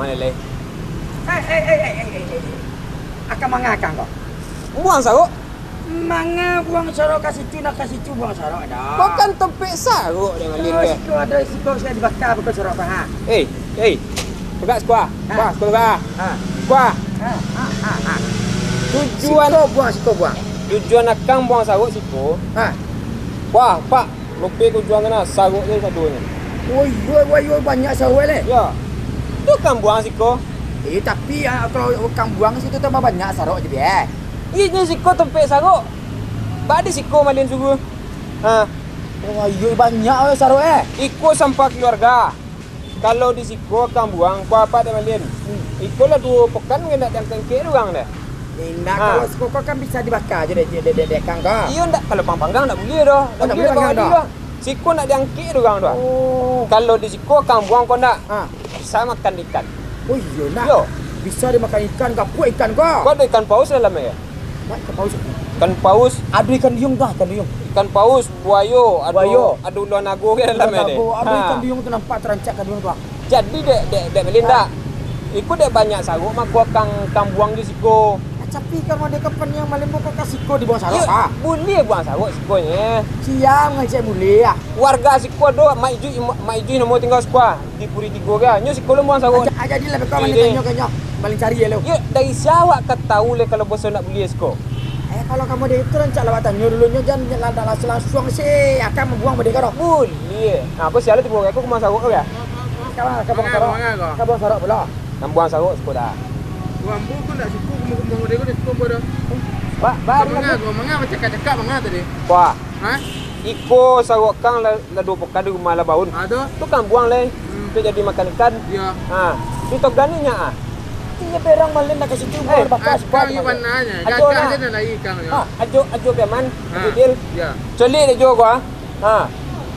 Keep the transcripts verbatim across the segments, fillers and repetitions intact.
Manga lai. Eh, eh, eh, eh, eh, eh, eh. Akang manga akang ko? Buang sarok. Manga buang sarok ka situ, nak ka situ buang sarok dah. Ko kan tampek sarok deh, Malin. Terus deh. Ko ado siko sudah dibaka, bukan sarok apa, ha? Eh, eh. Pegak siko, ah. Ha. Siko, siko, ah. Ha. Siko, ah. Ha, ha, ha, ha. Tujuan, siko buang, siko buang. Tujuan akang buang sarok siko. Ha. Wah, Pak. Lopeh ko juang tu nah, sarok tu sadonyo. Woi, woi, woi, woi, banyak sarok leh. Yo. Tu kan buang siko. Eh, tapi, ah, kalau kan buang situ tambah banyak sarok jadi, eh. Inyo siko tampek sarok. Bak di siko Malin suruah. Ha. Oh, iyo, banyak, eh, sarok, eh. Iko sampah keluarga. Kalau di siko akang buang, ko apak dek Malin. Hmm. Iko lah duo pokan ndak diangkek-angkek urang deh. Indak, ha. Kalau siko ko kan bisa dibaka aja dek, dek, dek, dek akang ko. Iyo ndak, kalau panggang-panggang ndak buliah doh. Oh, ndak buliah dibaka panggang doh. Siko ndak diangkek urang doh. Oh. Kalau di siko akang buang ko ndak, ha, bisa makan ikan. Oh iyo ndak. Yo. Bisa dimakan ikan, gapuak ikan ko. Ko ado ikan paus dalam aia. Mak, ikan paus. Ikan paus. Ado ikan duyung tu, ikan duyung. Ikan paus, buayo, ado, buayo. Ado uluan nago ka dalam. Uluan nago, ado. Ha. Ikan duyung tu nampak tarancak ikan duyung tu, ah. Jadi dek, dek, dek Malin ndak? Iko dek banyak sarok mako akang, akang buang di siko. Ah, tapi kalau dek kapan yang Malin buka ka siko dibuang sarok, ah? Buliah buang sarok sikonyo. Siang ngecek buliah, ah. Warga siko ado, Mak Ijui, Mak Ijui namo tingga siko, ah. Di Puri Tigo ka. Nyo siko lo buang sarok. Aja, aja di lah beko Malin tanyo ka nyo. Malin cari lo. Yo, dari sia awak ka tahu le kalau boso ndak buliah siko? Eh, kalau kamu di itu rancak lah awak tanyo dulu nyo, jan, jan lantak langsung, langsung se akang mambuang bade ko doh. Buliah. Nah, ko sia lo tibo ko buang sarok ko yo? Ka buang sarok. Manga ko? Ka buang sarok pulo. Nan buang sarok siko dah. Wah, ambo ko ndak suko kumuh-kumuh model ko, ndak suko ambo dah. Ba, ba, manga ko, manga bacakak-cakak manga tadi. Wah. Ha? Iko sarok akang lah, lah duo pokan di rumah lah baun. Ha, tu? Tu akang buang lai. Hmm. Tu jadi makan ikan. Yo. Ha. Tu togan ni nyak ah. Iyo berang Malin nak ka situ, eh, buang bakas, akang buang iyo bananyo. Ajo gagah nak. Ajo nak lai akang yo. Ha, ajo, ajo Piaman, ha, ajo Dil. Yo. Colik dek jo ko ah. Ha.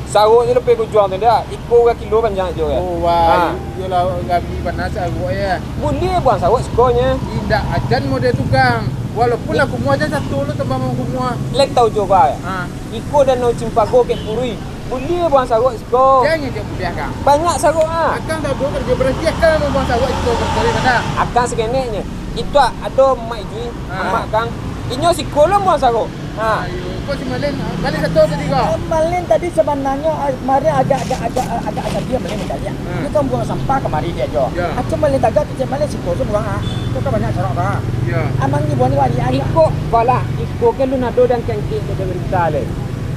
Sarok ni lopeh ko juang tu ndak. Iko urang kilo panjang jo kan. Oh, wah. Ha. Iyolah, rami bana sarok yo. Buliah buang sarok sikonyo. Indak, ajan model tu, Kang. Walaupun lah kumuah, ajan sato lo tambah mangkumuah. Lai tau jo ko ah. Ha. Iko Danau Cimpago kek Puri. Buliah buang sarok siko. Jan ngecek buliah, Kang. Banyak sarok ah. Akang dah dua kerja berarti akang mau buang sarok siko berkali mana? Akang sakeneknyo. Itu ah, ado Mak Ijui, ha, amak akang. Inyo siko lo buang sarok. Ha. Ayo, kok si Malin, Malin sato tadi ko? Eh, Malin tadi sabananyo, ah, kamarin agak, agak, agak, agak, agak diam Malin tadi. Ha. Dia kan buang sampah kamari dia jo. Ya. Aco Malin tagak, kecek Malin siko tu buang ah. Itu kan banyak sarok ah. Ya. Amang ni buang ni banyak. Iko, bala, iko kan lu nado dan kengkik dia berita le.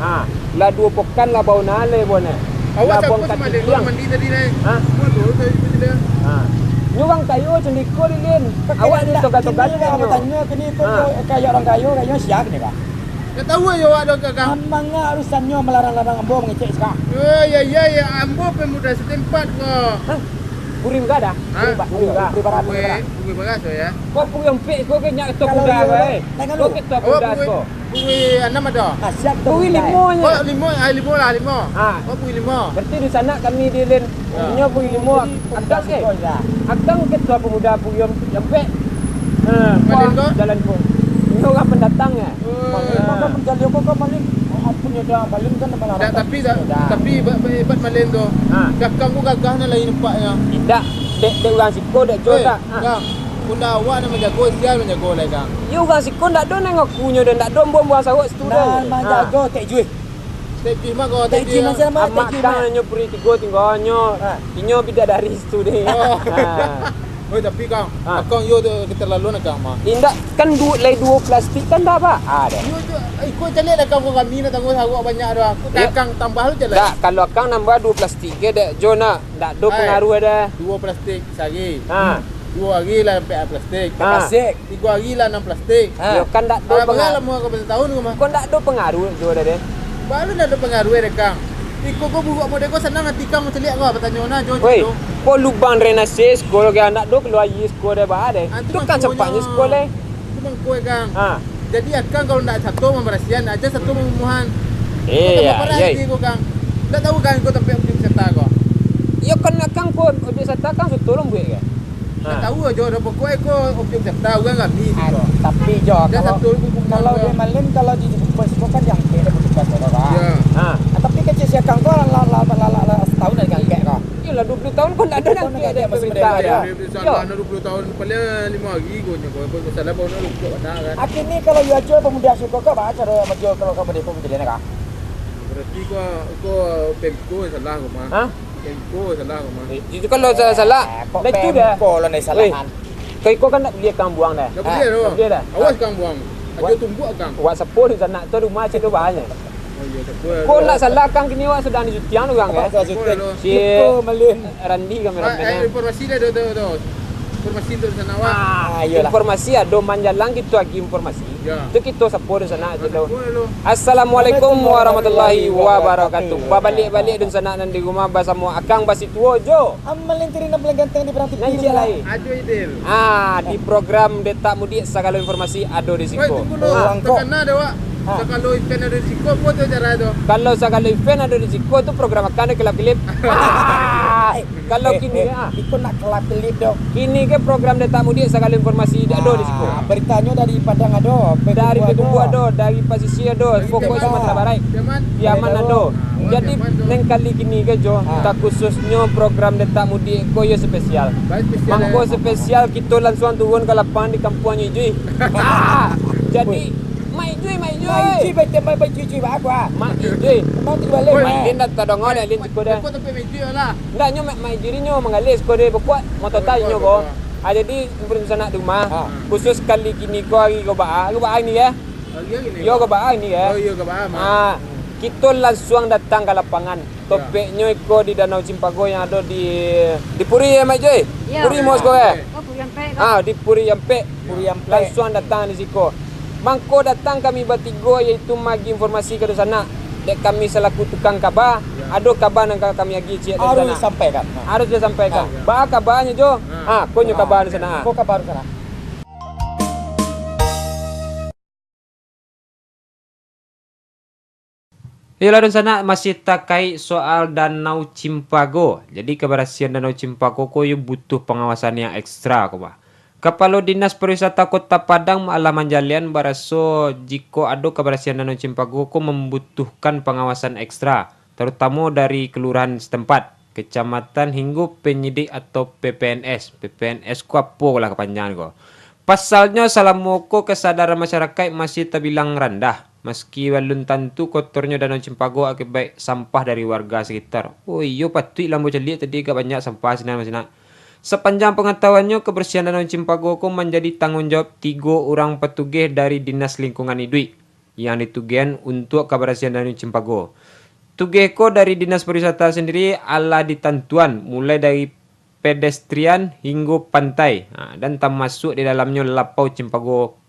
Ha, lah duo pokan lah bau nalai buah nyo. Awak lah siapa buang sih, Malin? Katidiang. Mandi tadi, Nai. Ha? Buat tu, tadi tu tidak. Ha. Nyo urang kayo candiko, Lilin. Awak ni toga-toga ni, Nai, nyo. Tanyo kini tu, ha, kayak orang kayo, kayo siap ni, Pak. Ndak tahu ayo awak dah gagang. Amang ngah urusannyo melarang-larang ambo mangecek siko. Oh, ya, ya, ya, ambo pemuda setempat ko. Hah? Puri Mega dah? Ha? Puri Ba-, Puri Mega. Puri Barat, Puri Barat. Puri Barat, so, ya. Ko Puri Ampek, ko ke nyak ketua kuda, eh. Ko ketua kuda, ko. Pukul anam ado? Ah, siap tu. Pukul limo nyo. Oh, limo, ah, limo lah, limo. Ah. Oh, pukul limo. Berarti di sana kami di Lin. Ya. Inyo pukul limo. Jadi, akang, eh. Akang ketua pemuda pukul yang, yang pek. Ha, Malin ko? Jalan ko. Inyo urang pendatang, ya? Oh. Malin ko kan mencari ko, ko Malin. Oh, ampun, yo dah, Malin kan malah. Tak, tapi, tapi hebat, hebat Malin tu. Ha. Akang ko gagah nan lain nampak nyo. Indak, dek, dek urang siko, dek jo tak? Ha. Kang, pundak awak nan manjago, sia manjago lai, Kang. Yo, urang siko ndak ado nan ngaku nyo doh, ndak ado buang-buang sarok situ doh. Nan manjago Tek Juih. Tek Juih mah ko, Tek Juih mah. Amak Kang nyo Puri Tigo tingganyo. Ha. Inyo bidadari situ deh. Oh. Ha. Oi, tapi Kang, ha, Akang yo tu keterlaluan Akang mah. Indak, kan du-, lai duo plastik kan dah, Pak? Ah, dah. Yo, yo, iko caliak lah Kang, ko kami nak tangguang sarok banyak dah. Aku takang tambah lu caliak. Dak, kalau Akang nambah duo plastik ke, dek jo nak, ndak ado pengaruh dah. Duo plastik sehari. Ha. Duo hari lah ampek plastik. Ha. Plastik. Tigo hari lah anam plastik. Ha. Yo, kan ndak ado pengaruh. Alah, berapa lamo kau bertahun ko mah? Ko ndak ado pengaruh jo dah deh. Baru ndak ado pengaruh deh, Kang. Iko ko buruak model ko sanang ati Kang caliak ko, batanyo nah jo. Woi, ko lubang drainase siko lo, Kang, ndak ado kalua aia siko deh, ba deh. Ah, tu kan mangkonyo. Sempatnyo siko deh. Tu mangko, Kang. Ha. Jadi Akang kalau ndak sato mambarasihan, aja sato mamumuhan. Iyo, iyo. Tambah parah ati ko, Kang. Ndak tahu Kang ko tampek objek wisata ko. Iyo kan Akang ko objek wisata Kang sato lo buek kan? Ha. Tahu aja dah, pokoknya ko objek wisata urang rami siko. Tapi jo, kalau, kalau di Malin, kalau di Sumber siko kan diangkek dek petugas ko, Pak. Yo. Ha. Ah, tapi kecek si Akang ko lah, lah, lah, lah, lah, lah, setahun dari angkek ko. Iyolah. Dua puluh tahun kau ndak ada. Dua puluh tahun nangkek nangkek masih merdeka, merdeka, ya. Dua puluh tahun, yo. Salah, dah dua puluh tahun, paling limo hari ko nyo, ko, ko salah, baru nak rukuk, nak kan. Akhirnyo, kalau iyo ajo pemuda suko ko, ba caro majo kalau ka Merdeka Pemujadian ka? Berarti ko, ko Pemko salah ko mah. Hah? Pemko salah ko mah. Eh, itu kalau sa-, salah, eh, kok dah itu dah. Pemko lo ndak salah. Weh, kan? Kau iko kan ndak buliah kang buang dah. Ndak buliah doh. Ndak buliah dah. Awas kang buang. Ajo tumbuak kang. Wak sapo di sanak tu rumah cik tu bahanyo. Oh, iyo, sapo. Kau ndak salah kang kini wak sadang di syuting urang, eh. Sapo lo. Si Randi kameramen, eh, eh. Informasi dah, doh, doh, doh. Informasi tu di sanak wak. Ah, iyolah. Informasi ado manjalang kito agi informasi. Ya. Tu kito sapo di sanak tu. Sapo lo. Assalamualaikum warahmatullahi wabarakatuh. Babaliak-baliak dunsanak nan di rumah basamo Akang Basituo jo Amalin Tiri nan paling ganteng di Perang T V. Nan ciek lai. Ajo Idil. Ah, di program Detak Mudik sagalo informasi ado di siko. Woi, tunggu lo. Takana dah, Wak. Ha. Sagalo event ado di siko, apo tu acara tu? Kalau sagalo event ado di siko tu program Akang ado kelap-kelip. Kalau kini, eh, ah. Iko nak kelap-kelip doh. Kini ko program Detak Mudik sagalo informasi ado di siko. Ah, baritanyo dari Padang ado, dari Payakumbuh ado, dari Pasisia ado, pokok Sumatera Barat. Piaman ado. Ah, jadi, lain kali kini ko jo, ah, takhususnyo program Detak Mudik ko yo spesial. Baik, spesial. Mangko yo, spesial kito lansuang turun ka lapangan di kampuang Ijui. Jadi, Mak Ijui, Mak Ijui. Mak Ijui, baik, baik, baik, Ijui, baik, aku, ah. Mak Ijui. Emang tu balik, Mak. Mak Ijui ndak tadongo dek Lin siko deh. Dekat tempat Mak Ijui lah. Ndak, nyo Mak, Mak Ijui nyo manggaleh siko deh, bakuak motor tai nyo ko. Ah, jadi, dunsanak di rumah, ah, khusus kali kini ko hari Jumaat, Jumaat ni ya. Hari, hari ni. Yo, Jumaat ni ya. Oh, iyo, Jumaat, Mak. Ah, kito lansuang datang ka lapangan. Ya. Topiknyo iko di Danau Cimpago yang ado di, di Puri ya, Mak Ijui? Ya. Puri, Mos, ko, eh? Oh, Puri Ampek, ko. Ah, di Puri Ampek. Puri Ampek. Lansuang datang di siko. Mangko datang kami batigo, yaitu maagiah informasi ka dunsanak. Dek kami salaku tukang kaba, ya, ado kaba nan ka kami agiah ciek dari sana. Harus sampaikan. Ha. Harus disampaikan. Ha. Baa kabanyo jo? Ha. Ha, ko nyo kaba dunsanak. Ko kaba dunsanak. Iyolah, dunsanak, masih takaik soal Danau Cimpago. Jadi, kabarasiahan Danau Cimpago ko yo butuh pangawasan yang ekstra ko, bah. Kapalo Dinas Pariwisata Kota Padang alah manjalehan baraso jikok ado kabarasiahan Danau Cimpago ko mambutuhkan pangawasan ekstra, tarutamo dari kelurahan setempat. Kecamatan hinggo penyidik atau P P N S. P P N S ko apo lah kapanjangan ko. Pasalnyo, salamo ko kasadaran masyarakaik masih tabilang randah. Maski balun tantu kotornyo Danau Cimpago akibat sampah dari warga sekitar. Oh iyo, patuik lah ambo caliak tadi, agak banyak sampah sinan masinan. Sapanjang pangatahuannyo, kabarsiahan Danau Cimpago ko manjadi tangguang jawab tigo urang patugeh dari Dinas Lingkungan Iduik yang ditugehan untuak kabarasiahan Danau Cimpago. Tugeh ko dari Dinas Pariwisata sandiri alah ditantuan, mulai dari pedestrian hinggo pantai, ha, dan tamasuak di dalamnyo Lapau Cimpago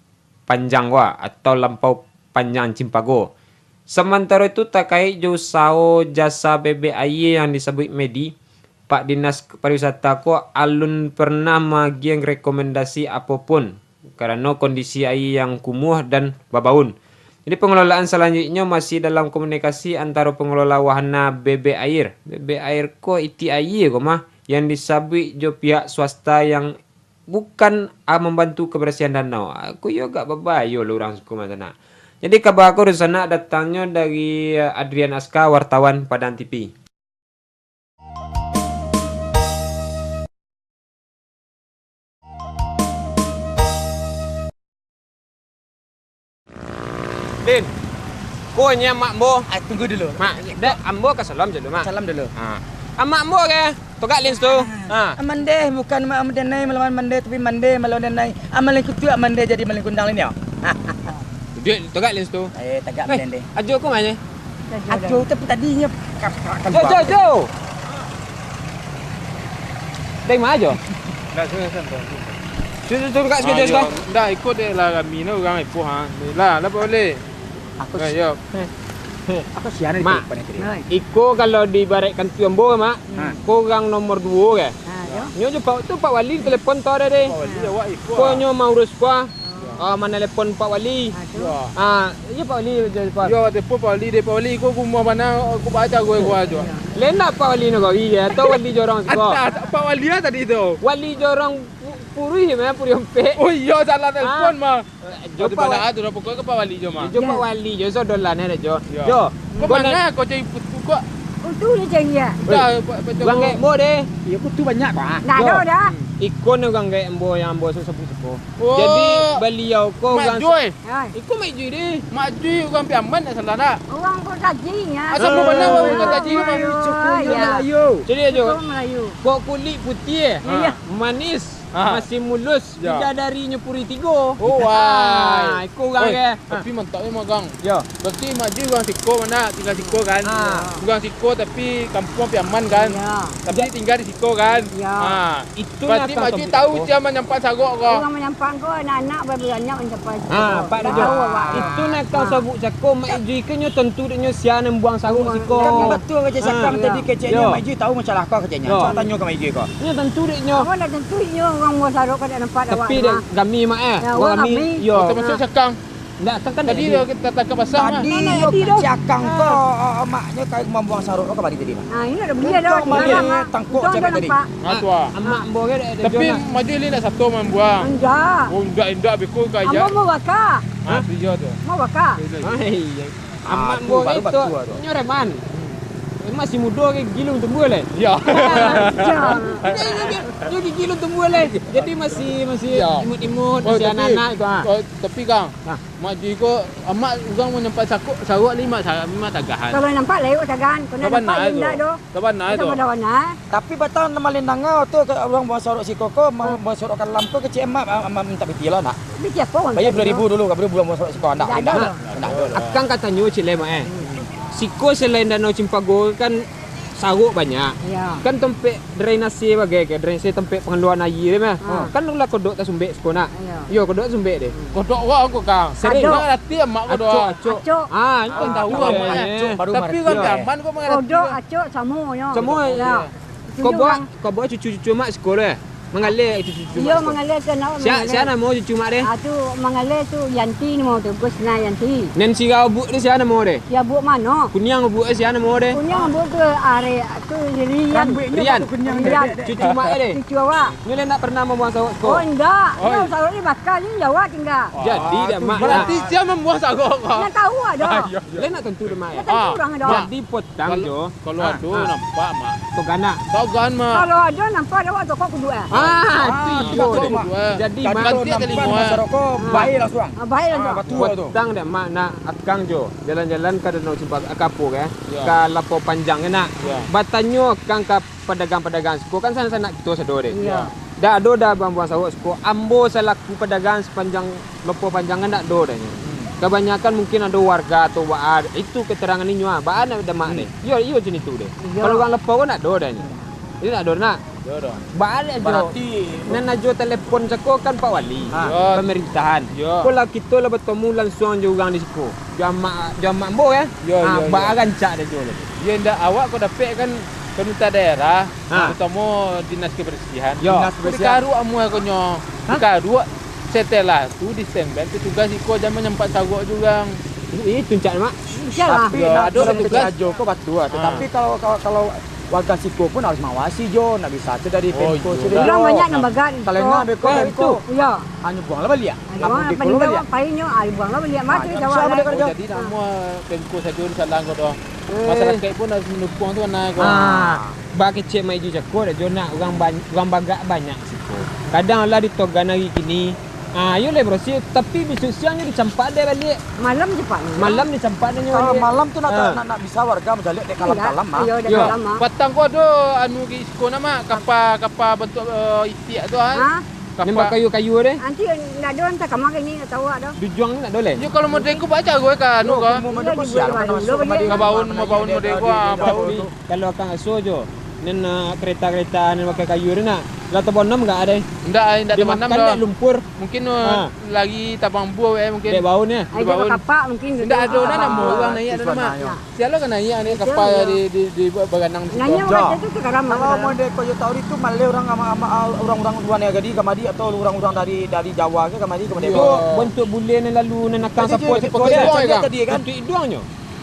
Panjang ko, atau Lampau Panjang Cimpago. Samantaro itu, takaik jo usaho jasa bebek aia yang disabuik Medi, Pak Dinas Pariwisata ko alun pernah maagiah rekomendasi apo pun. karano kondisi aia yang kumuah dan babaun. Jadi, pengelolaan salanjuiknyo masih dalam komunikasi antaro pengelola wahana Bebek Air. Bebek Air ko itik aia ko mah, yang disabuik jo pihak swasta yang bukan, ah, mambantu kabarasiahan danau. Ah, ko iyo agak babayo lah urang siko mah sanak. Jadi, kaba ko dunsanak datangnyo dari, ah, Adrian Aska, wartawan Padang T V. Din, ko nyo amak ambo. Ah, tunggu dulu. Mak, dek, ambo ka salam dulu, Mak. Salam dulu. Ha. Amak ambo ke? Togak lens tu. Ah. Ha. Mandeh, bukan ma-, denai malawan mandeh, tapi mandeh malawan denai. Amalin kutuak mandeh jadi malin kundang lain, yo. Dek, togak lens tu. Eh, tagak, eh, mandeh. Ajo ko ma nyo? Ajo, tapi tadinyo ka-, ka-, ka-, Jo, Jo, Jo! Dari ma, Jo? Ndak, sudah, sudah, sudah. Sudah, sudah, sudah, sudah, sudah. Ndak, iko dek lah rami no urang ipoh, ha. Lah, lah boleh. Aku, nah, si-, yo. Aku sian. Mak, iko kalau diibaratkan tu ambo, Mak, ha, ko urang nomor duo ke? Ha, yo. Nyo jo Pak, tu Pak Wali telepon tu ado deh. Pak Wali, awak ipoh. Ko nyo maurus ko. Ah, manalepon Pak Wali. Ah, tu. Yo. Ah, iyo Pak Wali, Pak. Yo, telepon Pak Wali deh, Pak Wali, ko rumah mana, ko baca ko, ko ajo. Lain ndak Pak Wali Nagori, yo, atau Wali Jorong siko? Antah, Pak Wali lah tadi tu. Wali Jorong Pu-, Puri, mah, Puri Ampek. Oh iyo, salah telepon mah. Eh, jo Pak Wali. Pokoknyo ke Pak Wali jo mah. Jo Pak Wali jo, sodolan ado jo. Yo. Jo. Ko manga ko cari putu ko? Untung dia cari, ya. Dah, Pak, Pak Urang Joko. Gaek ambo deh. Iyo, kutu banyak, Pak. Dah, Yo. dah, dah. Hmm. Iko ni urang gaek ambo yang ambo sebut-sebut siko. Oh. Jadi, baliau ko Mak urang Joy. Hai. Iko Mak Joy deh. Mak Joy urang Piaman, tak salah, nak? Urang Kota Jing, ya. Asal Oh. mana urang Kota Jing, Melayu, Mak? Suku Yo, Melayu. ya. Melayu. Jadi, Suku Joy. Melayu. Kok kulik putiah, Iya. manis, Ah. masih mulus, Ya. bidadarinyo puri tigo. Oh, Ah, wai. iko urang Oi, ke. tapi mantap ni, Mak Gang. Ya. Berarti Mak Ji urang siko, mana tinggal siko kan? Ah. Urang siko tapi kampuang Piaman kan? Ya. Tapi tinggal di siko kan? Ya. Ah. Itu Berarti nak Mak Ji tahu sia manyampak sarok ko? Urang manyampak ko, anak-anak banyak manyampak sarok. Ah, Pak Tahu Rajo. awak. Itu nak kau Ah. sabut cako, Mak Ji ke nyo tentu dek nyo sia nan buang sarok Buang. siko. Tapi batua kecek Ah. Sakam Ya. tadi, keceknyo Yo. Mak Ji tahu masalah ko keceknyo. Yo. Cuba tanyo ka Mak Ji ko. Nyo tentu dek nyo. Awak nak tentu inyo urang buang sarok ko dak nampak awak Tapi dek mah. kami, Mak, eh. Ya, Kok urang kami, kami. yo. Oh, termasuk Ah. Sakang. Ndak, kan, kan Tadi jadi. dah kita tangkap basah, Tadi Mak. yo Tadi dah. Sakang ko, Ah. oh, oh, maknyo kai mambuang sarok ko kamari tadi, Mak. Ah, ini dah beli dah. Untung Mak Ji Dilarang, ah. tangkok Untung cakap dah tadi. nampak. Ah, tu, ah. Amak ambo ke dek Tapi Jona. Mak Ji ni ndak sato mambuang. Enggak. Oh, ndak, ndak, beko kaya. Ambo mau bakar. Ah, tu iyo tu. Mau bakar. Ai, Ah, amak tu ambo baru ke tu, batua tu. nyo reman. Masih mudo ke gilung tumbuah leh. Ya. Ah, Nyo, nyo, nyo, nyo gilung tumbuah leh. Jadi masih, masih Ya. imut-imut, Oh, masih tapi, anak-anak tu, ah. oh, tapi, Kang, Ah. Mak Ji ko, amak urang mau nampak sakok, sarok lima, sa-, lima tagahan. Kalau nampak lewat tagan, kalau Saban nampak naik tu. indak doh. Saban naik tu. Saban naik. Tapi batang temalin nanga tu ke urang buang sorok siko ko, ma-, Ah. buang sorok kalam ko kecek emak, ah, emak minta piti lah nak. Piti apa urang Bayar minta dua ribu piti? dulu, kabari buang sorok siko, ndak, Ndak ndak, ada. ndak, ndak ada. Akang katanyo cik leh, Mak, eh. Hmm. Siko selain Danau Cimpago kan sarok banyak. Ya. Kan tampek drainase bagai ke, drainase tampek pangaluan aia tu mah. Ah. Kan lah kodok tasumbek siko nak. Ya. Yo, kodok tasumbek deh. Kodok wa ko, Kang. Sering. Kodok. Ndak ngarati amak kodok. Acok, acok. Acok. Ah, itu Ah, entah tahu tahu amak, eh. acok, baru Tapi ngarati. urang zaman ko mangarati. Kodok, acok, samo nyo. Samo, Ya. ya. Kau Tunjuk buat, urang. kau buat cucu-cucu mak siko deh. Mangaleh cucu-cucu Iyo, mak siko. mangaleh tu nak Sia, mangaleh. sia namo cucu mak deh? Ah, tu mangaleh tu Yanti namo tu, Gus Nah Yanti. Nan sirau buk deh sia namo deh? Ya, buk mano? Kuniang buk deh sia namo deh? Kuniang buk tu, ah, Re-, tu Rian. Rambuiknyo Rian. bak kuniang Rian. dek, dek, dek. Cucu mak deh? Cucu awak. Nyo lah ndak pernah mambuang sarok siko? Oh, indak. Oi. Nyo sarok ni bakal ni Jawa tinggal. Jadi, Ah, dah, tu mak, Berarti dah. sia mambuang sarok ko? Ndak tahu ado. Ah, iyo, iyo. Lah nak tentu deh, mak, ya? Ndak tentu Ah, urang ado. Mak. Jadi, potang Kalau, jo. kalau Ah, ado, ah. nampak, Mak. Togan, nak? Togan, Mak. Kalau ado nampak, awak tokok kudu, eh. Ah, Ah, tu, tu, iyo, tu, deh. Mak. Jadi, Jadi, Mak. kalau Ganti nampak telingo, eh. sarok ko, Ah. baik langsuang. Ah, baik Ah, langsuang. batua tu. Potang dek, Mak, nak akang jo. Jalan-jalan ka Danau Cimpago, ka apo, ke? Ya. Ka Lapau Panjang, ke, nak? Ya. Batanyo akang ka padagang-padagang siko kan sanak-sanak kito sado deh. Iya. Dak ado dah buang-buang sarok siko. Ambo salaku padagang sapanjang Lapau Panjang kan dak ado dah nyo. Hmm. Kabanyakan mungkin ado warga atau baa, itu keterangan inyo ah. Baa nak dak mak Hmm. deh. Iyo, iyo macam itu deh. Iya. Kalau urang Lapau kan dak ado dah nyo. Hmm. Jadi dak ado nak. Dak ado. Baa dek jo. Berarti Nan ajo telepon sako kan Pak Wali. Ha. Iya. Pemerintahan. Iya. Ko lah kito lah batamu langsuang jo urang di siko. Jo amak, jo amak ambo, ya. Iya, Ah, iya, baa iya. rancak dek jo lah. Yo, indak, awak ko dapek kan pemerintah daerah, Ha. terutamo dinas kebersihan. Yo. Dinas Ko kebersihan. Dikaruak amuah ko nyo. Hah? Dikaruak, setelah tu di standby petugas iko jan manyampat sarok jo urang. Itu ncak, Mak. Iyalah. Tapi Yo, nak ado urang petugas. Kecil ajo ko batua, Ha. tetapi kalau, kalau, kalau warga siko pun harus mawasi jo, nak bisa tu dari Oh, Pemko iyo. sendiri. Urang banyak nan bagan. Talengah beko Wah, Pemko. itu. Iyo. Hanyo buanglah baliak. Ayo, Apo beko paningga baliak? Awak pai nyo, ah, buanglah baliak. Mati Banyak jawab usaha lah. mereka Oh, jadi nak amuah Pemko sajo disalang ko doh. Eh. Masyarakat pun harus mandukuang tu, nah, ko. Ah, bakecek Mak Iju cako dak jo nak urang ban-, urang bagak banyak siko. Kadang lah ditogan hari kini. Ah, iyo lah barasih, tapi bisuak siang nyo dicampak deh baliak. Malam cepat ni. Malam dicampak deh nyo Kalau baliak. malam tu nak, Ah. nak, nak bisa warga bajaliak dek Indak. kalam-kalam, ah. Iyo, dek Yo. kalam, ah. Patang ko ado anu gi siko nama, kapa, kapa bantuak, eh, itiak tu, ah. Ha? Nan Kapa- bakayu-kayu deh. Nanti ndak ado, antah kama kini, ndak tahu ado. Dujuang ni ndak ado leh? Yo, kalau model ko baca gue ka anu Yo, ka. Umum Iyo, ado ko dibuat sial, baru mana dulu masuk bagi kama di Mabaun, rumah, Mabaun di model ko, ah, Mabaun. Tapi kalau kang aso jo, nan, ah, kereta-kereta nan pakai kayu tu nak, lah tabonom gak ado? Ndak, ndak tabonom Dimakan dah. dek lumpur. Mungkin, eh, Ha. lagi tabang buah, eh, mungkin. Dek baun, ya? Ai, Dibaun. Kapak mungkin Ndak gitu. ado dah Ah, nama urang naiak dah nama. Sifat nyo. Sialo ka naiak ni Itu kapal iyo. di, di, di baganang di situ. Nanya Jo. macam tu, tu karam Kalau lah. model ko yo tahu itu maleh urang ama-, ama-, urang-urang luar negeri kamari atau urang-urang dari, dari Jawa ke kamari, kamari Iyo. ko? Bentuk bule nan lalu nan akan Itu sapo je, siko pakai dia. Itu je kan? tadi kan? Itu iduangnyo.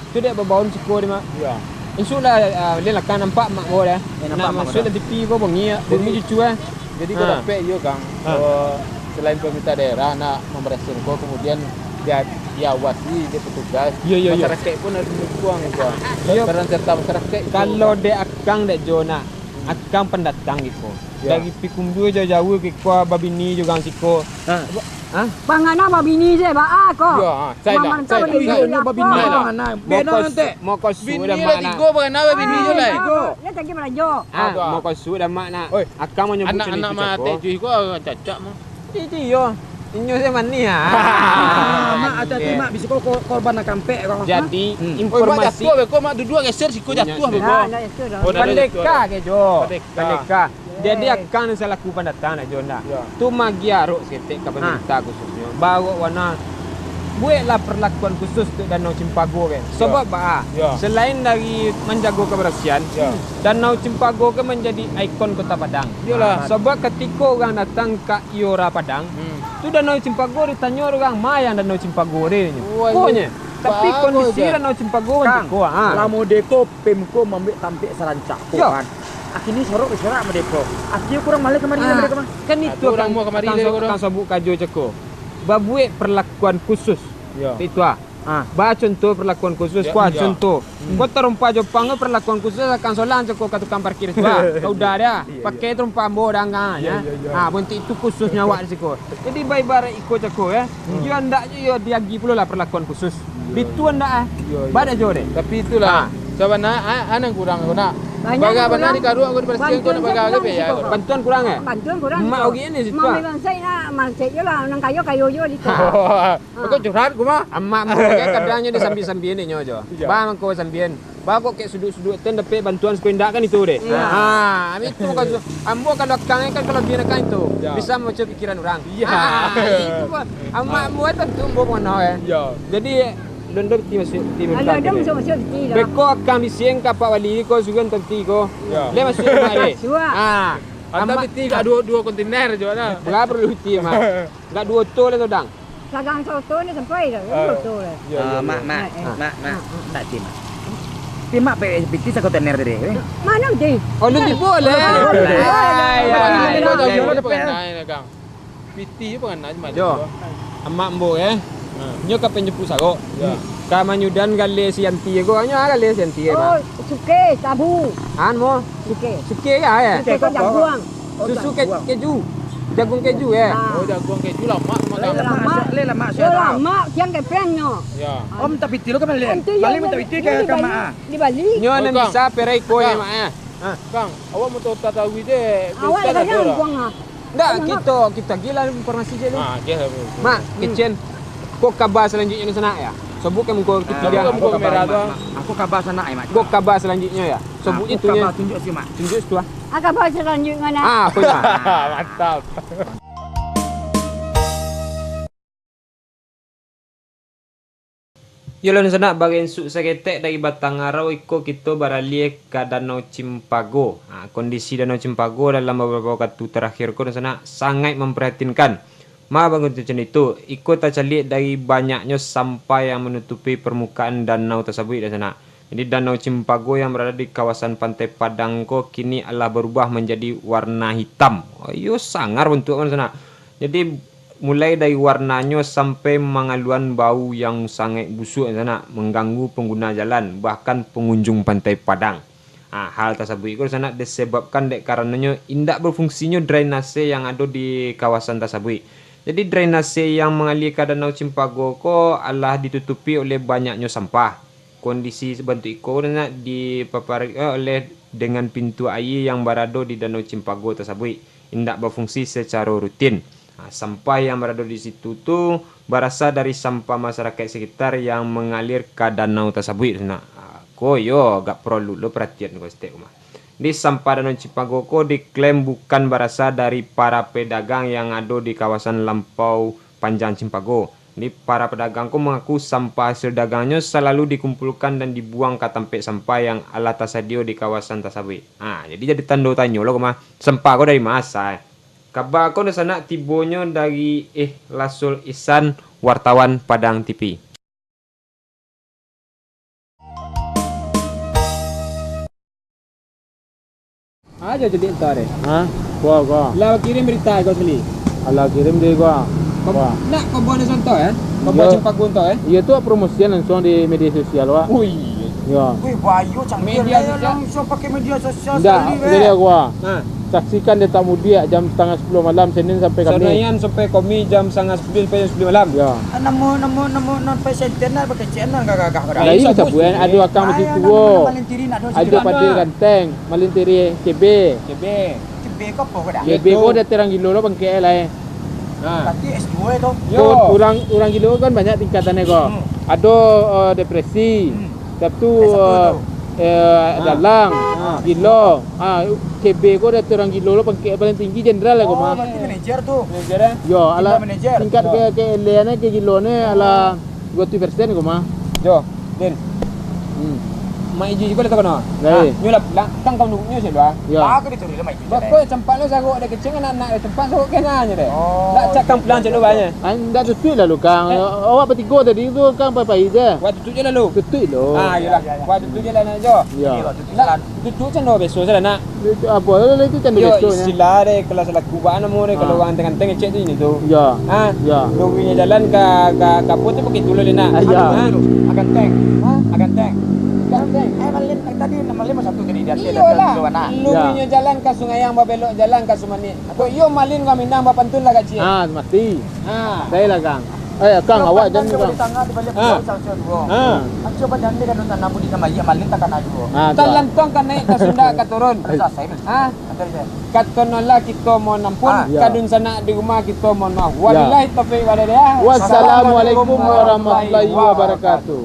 Tu dek babaun siko dia, Mak. Iyo. Insya Allah, ah, dia lah kan nampak mak bawa dah. Eh, nampak Nak mak masuk dah. dalam T V ko bongi, Jadi, bongi cucu, eh. jadi ko Ha. dapek iyo, Kang. Ha. Eh, selain pemerintah daerah nak memberaskan ko, kemudian Dia, diawasi dek petugas. Iyo, iyo, iyo. Masyarakaik pun harus mandukuang, Bang. Iyo. Peran serta masyarakaik itu, Bang. Kalau dek Akang, dek Jo, nak, Akang pandatang iko. Yo. Dari Pikumbuah jauah-jauah ka iko babini jo urang siko. Ha. Ha? Pangana babini se, baa ko? Yo, ha. Sai lah. Mamantau babini. Sai lah. Babini lah. Bena nanti. Moko sudah mak nak. Bini lah tigo, pangana babini jo lah. Yo, tadi balanjo. Ha, moko sudah mak nak. Oi. Akang mau nyebut anak-anak mah teh cuy ko cacak mah. Iyo. Inyo se manih ah. Mak, hati-hati, Mak, bisi ko ko-, korban nan kampek ko. Jadi, informasi. Oi, Mak, jatuah beko, Mak, duduak geser siko jatuah beko. Nah, nah, jatuah dah. Oh, dah, dah jatuah. Pandeka ke, Jo? Pandeka. Pandeka. Jadi, Akang salaku pandatang, nak, Jo, ndak? Ya. Tu magi arok saketek ka pamarintah khususnyo. Barok wana, bueklah perlakuan khusus untuak Danau Cimpago, kan? Ya. Sabab baa? Ya. Selain dari manjago kabarasian, ya, Danau Cimpago kan manjadi ikon Kota Padang. Iyolah. Sabab katiko urang datang ka Kiora Padang, hmm, tu Danau Cimpago ditanyo urang, "Ma yang Danau Cimpago deh?" nyo. Wah, ko nyo. Tapi kondisi Danau Cimpago kan cako, ha. Lah mode ko, Pemko mambuek tampek sarancak ko kan. Akhirnyo sorok disorak mode ko. Akhirnyo kurang maleh kamari mode ko mah. Kan itu kan, Kang Sobu-, Kang Sobu kajo cako. Babuek perlakuan khusus. Yo. Itu ah. Ah, ba contoh perlakuan khusus, yo, ko contoh. Hmm. Ko tarompa jo pang ko perlakuan khusus, Kang Solang cako ka tukang parkir tu ah. Ka uda dia. Iyo, iyo. Pakai tarompa ambo dang ah, yo, yo, yo. Ah, bonti itu khususnyo awak di siko. Jadi, ba ibarat iko cako, yo. Hmm. Yo, andaknyo yo diagi pulo lah perlakuan khusus. Iyo, itu iyo. Andak ah. Iyo, iyo. Badak jo deh. Tapi itulah, ah, sabana, ah, ah, nan kurang ko nak. Banyak kurang. Baga bana di karuak ko dibarasian ko nak baga lagi pe ya. Bantuan kurang, eh? Bantuan kurang. Mak ogi ni situ. Mak memang saya nak, mak saya je lah, nan kayo, kayo je lah situ. Kau curhat, ku mah. Amak mangko kadangnyo disambian-sambian inyo jo. Iyo. Ba mangko sambian. Ba kok kek suduik-suduik ten dapek bantuan siko indak kan itu deh. Iyo. Ha, ami tu mangko su-, ambo kalau akang kan kalau bian akang itu. Iyo. Bisa mambaco pikiran urang. Iyo. Ha, itu mah. Amak ambo kan tantu ambo mangano, eh. Iyo. Jadi, londo piti masuak piti. Kalau ada masuak-masuak piti lah. Beko akang bisiang ka Pak Wali ko sugan tanti ko. Iyo. Lai masuak rumah deh. Masuak. Ha. Anta piti ka duo, duo kontainer jo lah. Bara paralu piti, Mak? Ka duo oto lah tu, Dang. Sagang saoto ni sampai dah, duo oto lah. Iyo, iyo, iyo. Mak, Mak, Mak, Mak, tak ti, Mak. Ti, Mak, pe-, piti sakontainer tadi, eh? Mano piti? Oh, alun tibo lai. Alun tibo lai. Ai, ai, ai, ai. Piti je pangana je, Mak. Jo. Amak ambo, eh. Ha. Nyo ka panjapuik sarok. Yo. Ka manyudan galeh si Yanti ko, nyo galeh si Yanti, Mak. Oh, suke, sabu. An mo? Suke. Suke ka, eh? Suke ko jaguang. Oh, susu ke-, keju. Jaguang keju, eh? Ah. Oh, jaguang keju lamak tu, Mak. Lamak. Lamak, siang kepengnyo. Yo. Om, tapi ti lo ka bali. Bali, minta piti ka, ka Mak. Di Bali. Nyo nan bisa perai ko, eh, Mak, eh. Ha. Kang, awak mau tahu tatawi je. Awak dah ada lah. Ndak, kito, kito agiah lah informasi je ni. Ah, agiah lah. Mak, kecen. Ko kaba salanjuiknyo di sanak, yo? Sobuik ka muko T V dia. Muko kamera tu. Ko kaba sanak, eh, Mak. Ko kaba salanjuiknyo, yo? Sobuik itu, kaba tunjuk situ, Mak. Tunjuk situ, ah. Ah, kaba salanjuiknyo, nak. Ah, apo, Mak? Mantap. Yo lah, dunsanak, barinsuk saketek dari Batang Arau, iko kito baraliah ka Danau Cimpago. Ha, kondisi Danau Cimpago dalam babarapo wakatu tarakhir ko, dunsanak, sangaik mamprihatinkan. Ma bangko macam itu, iko tacaliak dari banyaknyo sampah yang manutupi parmukaan danau tasabuik, dunsanak. Jadi, Danau Cimpago yang barado di kawasan Pantai Padang ko kini alah barubah manjadi warna hitam. Iyo, sangar bantuaknyo, dunsanak. Jadi, mulai dari warnanyo sampai mangaluan bau yang sangaik busuak, dunsanak, mangganggu pangguna jalan, bahkan pangunjuang Pantai Padang. Ha, hal tasabuik ko, dunsanak, disebabkan dek karanonyo indak bafungsinyo drainase yang ado di kawasan tasabuik. Jadi, drainase yang mangalia ka Danau Cimpago ko alah ditutupi oleh banyaknyo sampah. Kondisi sabantuak iko, dunsanak, dipapari, eh, oleh dengan pintu aia yang barado di Danau Cimpago tasabuik, indak bafungsi sacaro rutin. Ha, sampah yang barado di situ tu barasa dari sampah masyarakaik sekitar yang mangalia ka danau tasabuik, dunsanak. Ha, ko yo agak paralu lo paratian ko saketek ko mah. Di sampah Danau Cimpago ko diklaim bukan barasa dari para pedagang yang ado di kawasan Lampau Panjang Cimpago. Di para pedagang ko mangaku sampah hasil dagangnyo salalu dikumpulkan dan dibuang ka tampek sampah yang alah tasadio di kawasan tasabuik. Ha, jadi jadi tando tanyo lo ko mah, sampah ko dari ma asal? Kaba ko, dunsanak, tibonyo dari Ikhlasul Ihsan, wartawan Padang T V. Ajo cadiak entah deh. Ha? Kua, kua. Lah kirim barita ko sali. Alah kirim deh kua. Wah. Nak kau buat contoh, eh? Kau buat Iyo. Cempaka tu, eh? Iyo tu promosian langsung di media sosial, Wak. Oh, iyo. Yo. Wih, bayu canggih Media lah, sosial. Langsung pakai media sosial Ndak, sekali, jadi weh. Aku, Wak. Ha. Saksikan Detak Mudiak jam setengah sepuluh malam, Senin sampai Kamis. Senin sampai Kamis jam setengah sepuluh sampai jam sepuluh malam. Ya. Ah, namo, namo, namo, sampai senten lah, pakai cek lah, gagah-gagah pada. Nah, Iyo, iyo, sabuik, sabuik. Ado akang Ah, basitu, yo, namo, wo. Namo Malin Tiri nak ado Ado cerita. Padil Ganteng, Malin Tiri, C B. C B. C B ko apo ko dah? C B ko Itu. Dah terang gilo lo bangkek lai. Nah. Berarti S dua tu. Yo. Ko urang, urang gilo kan banyak tingkatannyo ko. Hmm. Ado, eh, depresi. Hmm. Dah tu, Eh, satu eh, tu. eh, Ha. dalang, Ha. gilo. Ah, C B ko dah tu urang gilo lo, pangkek paling tinggi jenderal lah ko Oh, mah. Berarti manajer tu. Manajer, eh? Yo, Tinggal ala manajer. tingkat Yo. ke, ke elean ke gilo ni ala dua puluh persen ko mah. Yo, Din. Hmm. Mak Iji juo dah takana. Lai. Ah, nyo lah pulang, kan kau nunggu nyo cek lu ah. Yo. Ah, aku dicuri lah, Mak Iji. Bako cempak lo sagok dek kecil, anak-anak dek cempak sagok kena nyo deh. Oh, Nak cakang pulang cek lu banyak. Ah, ndak tutuik lah lu, Kang. Eh. Awak batigo tadi tu, Kang, pai-pai je. Wak tutuik je lah lu. Tutuik lo. Ah, iyolah. Ya, ya, ya. Wak tutuik je lah nak jo. Yo. Jadi, waktu tu Nak jalan. tutuik cando biaso salah nak. Itu apo lah itu cando Yo, biaso nya. istilah deh, kalau salaku ba namo deh, kalau Ah. urang ganteng-ganteng cek tu ini tu. Yo. Ha? Yo. Luruihnyo jalan ka, ka, ka apo tu pakai tu lo nak. Ah, yo. Ha? Aganteng. Ha? Aganteng. Ganteng. Eh, Malin, eh, tadi Malin satu tadi di atas, Iyolah. tu, anak. Luruihnyo Yo. jalan ka Sungai Ang, babelok jalan ka Sumanik. Kok iyo Malin ka Minang, bapantun lah kacik. Ah, mati. Ha. Dah lah, Kang. Eh, Kang, awak Aganteng jangan, coba Kang. di tangah, di balik Ah. pulau, sang sio duo. Ah. Aku coba jande kan tanah budi sama iya Malin takana juo. Ah, tu. Talantuang ka naik, tasunda ka turun. Sudah selesai, Malin. Ha? Kata dia. Kato no lah kito mohon ampun, Ah. Ya. ka dunsanak di rumah kito mohon maaf. Ya. Wabillahi taufiq wal hidayah. Wassalamualaikum warahmatullahi wabarakatuh.